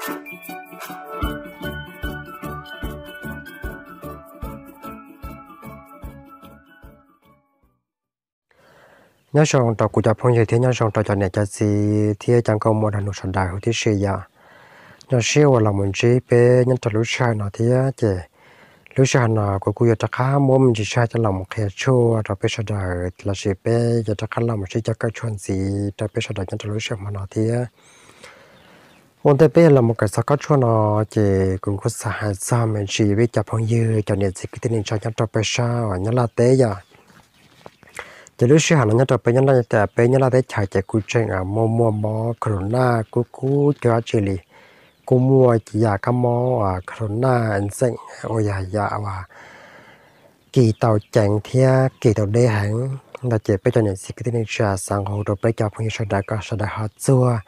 Nyob zoo rau kuv cov phooj ywg thiab nyob zoo rau cov niam cov txiv thiab cov nkauj muam nraug nus sawv daws huv tib si yom. Zoo siab uas los mus ntsib peb nyob rau lub sij hawm no thiab ces lub sij hawm no kuv kuj yuav rov qab muab me ntsis sij hawm coj los mus qhia tshuaj rau peb sawv daws lossis peb yuav rov qab los mus sib cog kawm tshuaj ntxiv rau peb sawv daws nyob rau lub sij hawm hmo no thiab. Ua ntej peb yuav los mus kawm txog kob tshuaj no ces kuv kuj xav hais txog me ntsis peb cov phooj ywg cov niam txiv kwv tij neej tsa nyob rau peb sab uas Nyab Laj teb yom. Ces lub sij hawm no nyob rau peb Nyab Laj, peb Nyab Laj teb chaws ces kuj tseem muaj muaj mob corona kub kub cuag dab tsi li, kuj muaj yam kab mob corona ntxeem uas yog yam uas kis tau ceev thiab kis tau deb heev ntawd ces peb cov niam txiv kwv tij neej tsa xav nqua hu rau peb cov phooj ywg sawv daws kom sawv daws ho txuag,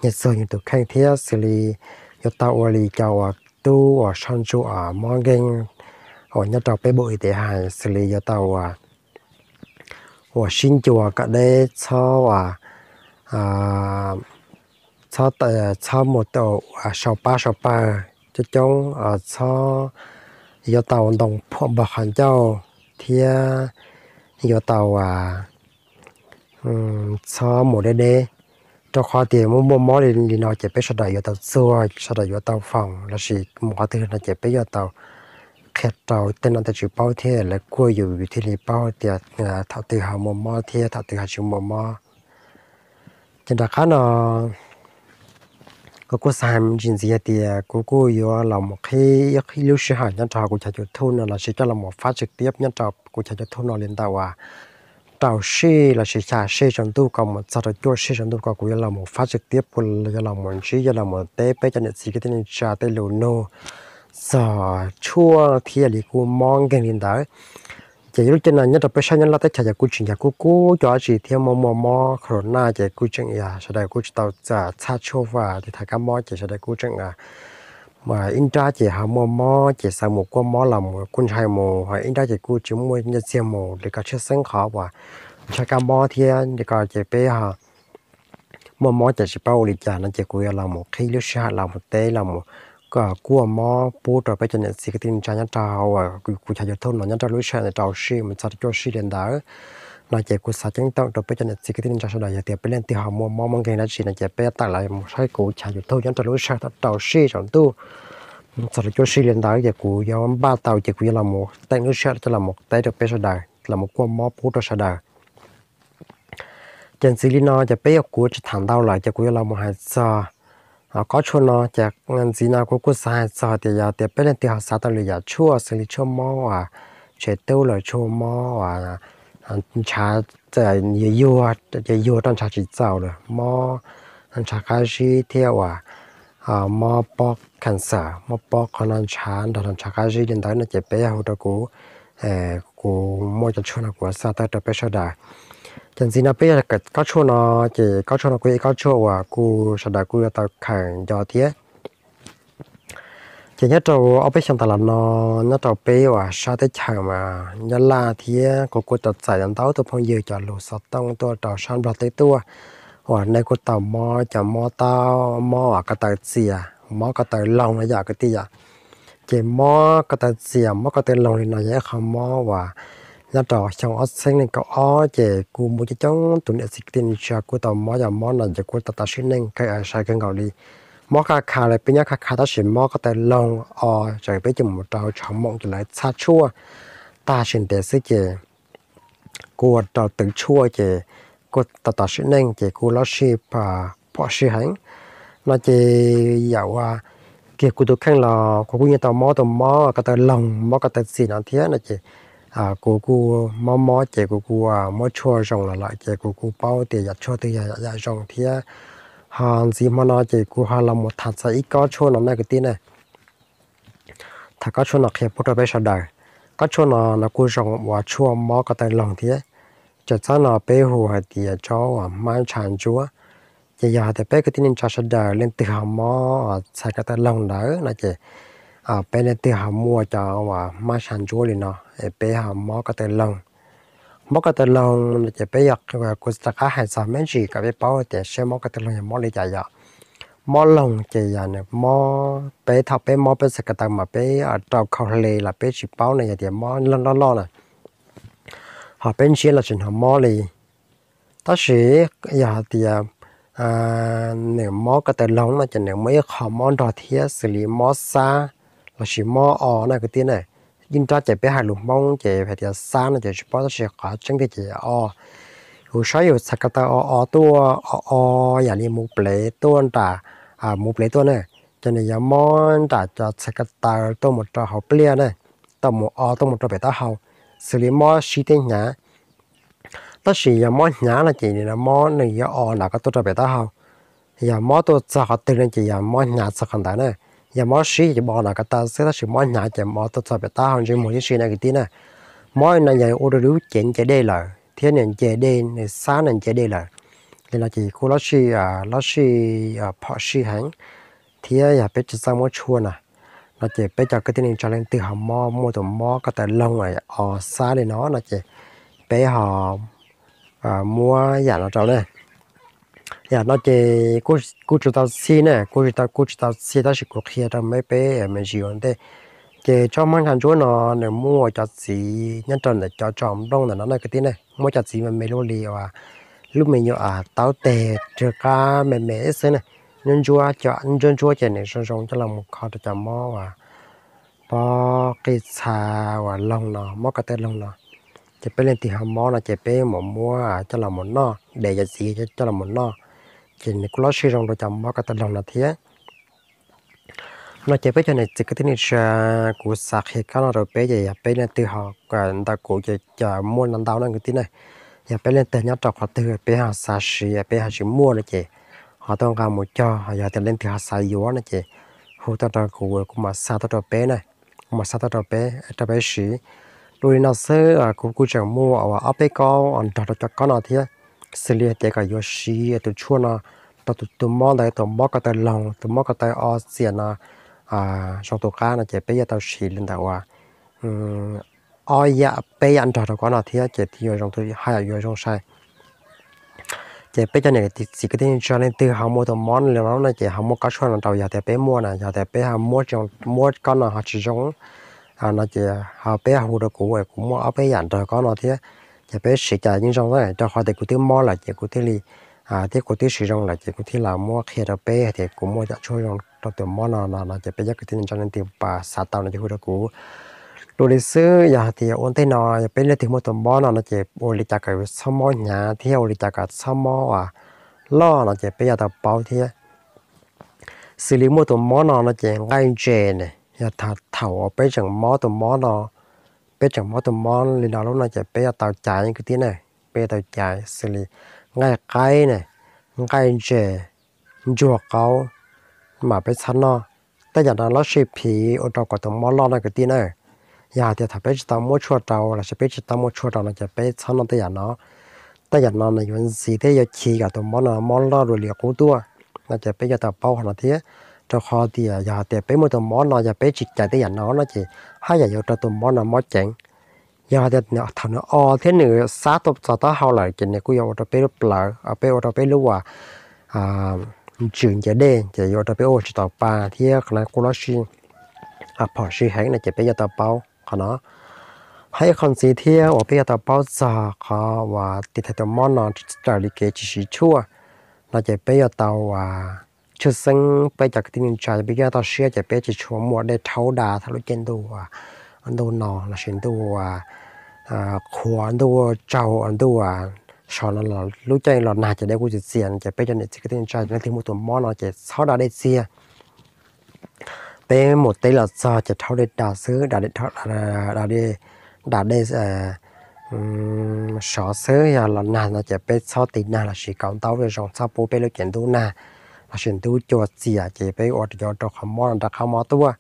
nyias txuag nyias tus kheej thiab xws li yuav tau ua li cov uas tub uas soj ntsuam mob nkeeg uas nyob rau peb npum i tes hais xws li yuav tau uas sib ncua kom deb, txhob uas txhob, txhob mus tau sau pab sau pawg coob coob, txhob, yuav tau ntoo phuam npog qhov ncauj thiab yuav tau txhob mus deb deb, rau qhov tias muaj muaj mob li no ces peb sawv daws yuav tau txuag, sawv daws yuav tau foom lossis mus qhov twg no ces peb yuav tau qhia rau tej no tej tsis paub thiab lawv kuj yus thiaj li paub tias thaum twg ho muaj mob thiab thaum twg ho tsis muaj mob. Ces nram qab no kuv kuj xav hais me ntsis ntxiv hais tias kuv kuj yuav los mus qhib ib lub sij hawm nyob rau hauv kuv cov YouTube no lossis coj los mus fab tswm tiab nyob rau kuv cov YouTube no li ntawm uas rau sij lossis xya sij tsaus ntuj ko mus txog rau cuaj sij tsaus ntuj ko kuv yuav los mus fab tswm tiab puas yuav los mus ntsib yuav los mus teb peb cov niam txiv kwv tij neej tsa tej lus nug txog tshuaj thiab li kuj mob nkeeg li ntawd. Ces lub caij no nyob rau peb sab Nyab Laj teb chaws ces kuj tsis nco kub kub cov dab tsi thiab muaj muaj mob corona ces kuj tseem yog sawv daws kuj tsis tau txhaj tshuaj tiv thaiv kab mob ces sawv daws kuj tseem ib nrab ces ho muaj mob ces xav mus kuaj mob los mus kuj ntshai mus, ho ib nrab ces kuj tsis muaj nyiaj txiag mus li ko tshiab xeeb qhov uas ntshai kab mob thiab li ko ces peb ho muaj mob ces tsis paub ua li cas no ces kuv yuav los mus qhib lub sij hawm los mus teb los mus kuaj mob pub rau peb cov niam txiv kwv tij neej tsa nyob rau hauv kuv cov YouTube no nyob rau lub sij hawm rau sij mus txog rau cuaj sij li ntawd no ces kuv xav ceeb toom rau peb cov niam txiv kwv tij neej tsa sawv daws yog tias peb leej twg ho muaj mob muaj nkeeg dab tsi no ces peb yuav tawm los mus saib kuv cov YouTube nyob rau lub sij hawm tau rau sij tsaus ntuj txog rau cuaj sij li ntawd ces kuv yuav npaj tau ces kuv yuav los mus teem lub sij hawm coj los mus teb rau peb sawv daws los mus kuaj mob pub rau sawv daws. Ces ntxiv li no ces peb yuav kuv tsis tham ntau lawm ces kuv yuav los mus hais txog kob tshuaj no ces ntxiv no kuv kuj xav hais txog tias yog tias peb leej twg ho xav tau lwm yam tshuaj xws li tshuaj mob uas tsev tub los tshuaj mob uas ntshav yuag yuag rau ntshav tsis txaus lawm, mob ntshav qab zib thiab uas mob pob cancer, mob pob qhov no ntshav nrog ntshav qab zib li ntawd no ces peb hu rau kuv, kuv muaj cov tshuaj no kuv xa tawm rau peb sawv daws. Ces ntxiv no peb yog kawm kob tshuaj no, ces kob tshuaj no kuj yog ib kob tshuaj uas kuj sawv daws kuj yuav tau khaws nco thiab. Ces nyob rau ob peb xyoo tas los no nyob rau peb uas sab teb chaws mas Nyab Laj thiab kuv kuj tau txais ntau tus phooj ywg cov lus xov tooj tuaj rau sab Nplog teb tuaj uas nej kuj tau mob cov mob taub, mob uas ko taw txias, mob ko taw loog no yom kwv tij yom. Ces mob ko taw txias mob ko taw loog li no yog ib qho mob uas nyob rau xyoo ob txhiab nees nkaum ob ces kuj muaj coob coob tus niam txiv kwv tij neej tsa kuj tau mob cov mob no ces kuj tau tas sim neej kawg sai kawg nkaus li. Mob qhab kha los peb nyob qhab kha tab sis mob ko taw loog o ces peb coj mus rau tshov moom ces lawv txhaj tshuaj tag sim ntev xwb ces kuj ua rau twv tshuaj ces kuj tau tas sim neej ces kuj lob sij phom sij heev no ces yam uas kiag kuv tus kheej los kuv kuj yeej tau mob tus mob ko taw loog mob ko taw txias no thiab no ces kuv kuj mob mob ces kuv kuj muab tshuaj zoo los lawm ces kuv kuj paub tias yam tshuaj twg yog yam zoo thiab. Ho ntxiv hmo no ces kuv ho los mus tham txog ib kob tshuaj no na kwv tij na. Tham kob tshuaj no qhia pub rau peb sawv daws. Kob tshuaj no no kuj zoo ua tshuaj mob ko taw loog thiab. Txawm txob no peb hu hais tias tsob uas hmab ntsha ntsuab. Ces yog hais tias peb kwv tij neej tsa sawv daws leej twg ho mob txhais ko taw loog ntawd no ces peb leej twg ho muaj cov uas hmab ntsha ntsuab li no es peb ho mob ko taw loog. Mob ko taw loog no ces peb yog kuv rov qab hais txog me ntsis kom peb paub tias seb mob ko taw loog yog mob li cas yom. mob loog ces yog nws mob, peb thaum peb mob peb txhais ko taw mas peb rau khau hle los peb tsis paub no yog tias mob loj loj na, ho peb ntshiab los tsis hnov mob li. Tab sis yog hais tias nws mob ko taw loog no ces nws muaj ib qho mob nrog thiab xws li mob xab lossis mob o na kwv tij na. Yeej rab ces peb hais lus Hmoob ces hais tias xab no ces tsis paub tab sis qhov tseeb tiag ces o. Yus saib yus txhais ko taw o o tuaj o o yam li mus plev tuaj nram, mus plev tuaj na, ces nws yuav mob nram cov txhais ko taw tuaj mus rau hauv pliaj na, tuaj mus o tuaj mus rau pem taub hau, xws li mob sib thiab hnyav. Tab sis yog mob hnyav no ces nws mob nws yuav o nram ko tuaj rau pem taub hau. Yog mob tuaj txog qhov twg no ces yog mob hnyav txog qhov ntawd na. Yog mob sib ces o nram ko taw xwb tab sis mob hnyav ces o tuaj txog pem taub hau ntsej muag tib si na kwv tij na. Mob no yog ua rau lub cev nce dej lawm thiab nws nce dej, nws xab nws nce dej lawm. Li no ces kuj lab sij, lab sij phom sij heev, thiab yog peb tsis txawj muab tshuaj na, no ces peb cov kwv tij neej tsa leej twg ho mob muaj tus mob ko taw loog o xab li no no ces peb ho muab yam no rau na. Yam no ces kuj tsis tau txhij ne, kuj tsis tau, kuj tsis tau txhij tab sis kuv qhia rau peb peb me ntsis ua ntej. Ces tsob mob nkaj ntsuab no nws muaj cov txiv nyob rau ntawm cov tsoom nplooj ntawm no na kwv tij ne, muaj cov txiv me me luaj li uas lub me nyuam taub teg rwg qab me me ib xwb na, ntsuab ntsuab, cov ntsuab ntsuab ces nws zoo zoo coj los mus kho rau cov mob uas pob qij txha uas loog no, mob ko taw loog no. Ces peb leej twg ho mob no ces peb mus muab coj los mus noj, dev cov txiv coj los mus noj, ces nws kuj lab sij zoo rau cov mob ko taw loog no thiab. No ces peb cov niam txiv kwv tij neej tsa, kuv xav qhia kab no rau peb ces yog peb leej twg ho ntawm kuv ces muaj ntau ntau na kwv tij na. Yog peb leej twg nyob rau qhov twg peb ho xav siv peb ho tsis muaj no ces ho tuaj nqa mus cog, yog tias leej twg ho xav yuav no ces hu tuaj rau kuv, kuv mam xa tuaj rau peb na, kuv mam xa tuaj rau peb, rau peb siv. Dua li no xwb, kuv kuj tseem muaj uas ob peb kob nrog rau cov kob no thiab, xws li hais tias kom yuav siv tus tshuaj no rau tus mob ntawd, tus mob ko taw loog, tus mob ko taw o txias no zoo tus qab no ces peb yuav tau siv li ntawm uas ob yam peb yam nrog rau kob no thiab ces thiaj yuav zoo, haj yam yuav zoo sai. Ces peb cov niam txiv kwv tij neej tsa leej twg ho muaj tus mob no li no ces ho muab kob tshuaj no rau, yog tias peb muaj na, yog tias peb ho muab, muab kob no ho tsis zoo no ces ho peb hu rau kuv, kuv muaj ob peb yam nrog kob no thiab. Ces peb siv cas yeej zoo xwb, rau qhov tias kuv twb mob lawm ces kuv thiaj li, thiab kuv twb siv zoo lawm ces kuv thiaj los muab qhia rau peb hais tias kuv muaj cov tshuaj zoo rau tus mob no no no ces peb cov kwv tij neej tsa leej twg xav tau no ces hu rau kuv. Dua li xwb, yog hais tias ua ntej no yog peb leej twg muaj tus mob no no ces ua li cas kom txhob mob hnyav thiab ua li cas kom txhob mob uas loj no ces peb yuav tau paub thiab. Xws li muaj tus mob no no ces nqaij ntses ne, yog thaum uas peb tseem mob tus mob no, peb tseem mob tus mob li no lub no ces peb yuav tau caiv kwv tij na, peb yuav tau caiv xws li nqaij qaib ne, nqaij ntses, ntsuag qaub, mas peb txhob noj. Tej yam no lab sij phiv ua rau kom tus mob loj no kwv tij na. Yog hais tias thaum peb tsis tau muab tshuaj rau lossis peb tsis tau muab tshuaj rau no ces peb txhob noj tej yam no. Tej yam no nws yuav ntxiv thiab yuav chiv kom tus mob no mob loj dua li qub tuaj, no ces peb yuav tau paub qhov no thiab. Rau qhov tias yog hais tias peb muaj tus mob no yog peb tsis caiv tej yam no no ces haj yam yuav ua rau tus mob no mob ceev. Yog hais tias thaum nws o thiab nws xab tuaj txog taub hau lawm ces nws kuj yuav ua rau peb lub plawv, peb ua rau peb lub uas ntsws nce dej ces yuav ua rau peb ua tsis tau pa thiab qhov no kuj lab sij phom sij heev no ces peb yuav tau paub qhov no. Hos ib qho ntxiv thiab uas peb yuav tau paub txog qhov uas tiv thaiv tus mob no raws li kev tsis siv tshuaj no ces peb yuav tau uas tshwj xeeb peb cov kwv tij neej tsa peb yuav tau siab ces peb tsis tshua muaj dej rhaub da thaum lub caij ntuj, ntuj no lossis ntuj qhua, ntuj tsaug, ntuj so no los lub caij los nag ces dej kuj txias txias no ces peb cov niam txiv kwv tij neej tsa leej twg muaj tus mob no ces txhob da dej txias. Peb mus teb los txog ces rhaub dej da xwb, da dej sov xwb, yog los nag no ces peb txhob tiv nag lossis kaus ntaub zoo zoo, txhob pub peb lub caij ntuj nag lossis ntuj cua txias ces peb ua rau qhov mob no rov qab mob tuaj.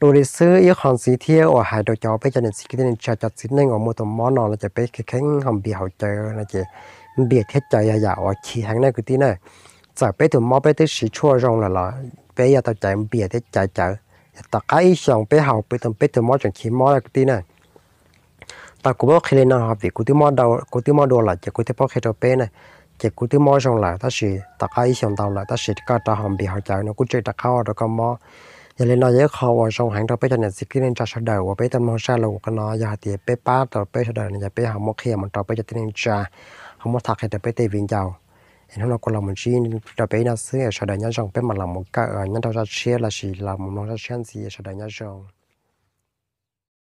Dua li xwb ib qho ntxiv thiab uas hais rau cov peb cov niam txiv kwv tij neej tsa cov txiv neej uas muaj tus mob no no ces peb kheev kheev ho npias haus cawv no ces npias thiab cawv yog yam uas chiv heev na kwv tij na. Txawm peb tus mob peb twb siv tshuaj zoo lawm los peb yuav tau caiv npias thiab caiv cawv. Tom qab ib xyoos peb haus, peb tus mob tseem chiv mob na kwv tij na. Tau kuv muab qhia li no vim kuv twb mob dua lawm ces kuv thiaj paub qhia rau peb na. Ces kuv twb mob zoo lawm tab sis tom qab ib xyoos ntau lawm tab sis koj rov hauv npis hauv cawv no kuj tseem rov qab ua rau koj mob. Yog li no yog ib qho uas zoo heev rau peb cov niam txiv kwv tij neej tsa sawv daws uas peb tau mloog zaj lus qhov no, yog hais tias peb pab tau peb sawv daws no yog peb ho muab qhia mus rau peb cov tib neeg tsa, ho muab tham qhia rau peb tej viv ncaus. Es hnub no kuv los mus ntsib rau peb no xwb, sawv daws nyob zoo, peb mam los mus kawm nyob rau zaj tshiab lossis los mus mloog zaj tshiab ntxiv, sawv daws nyob zoo.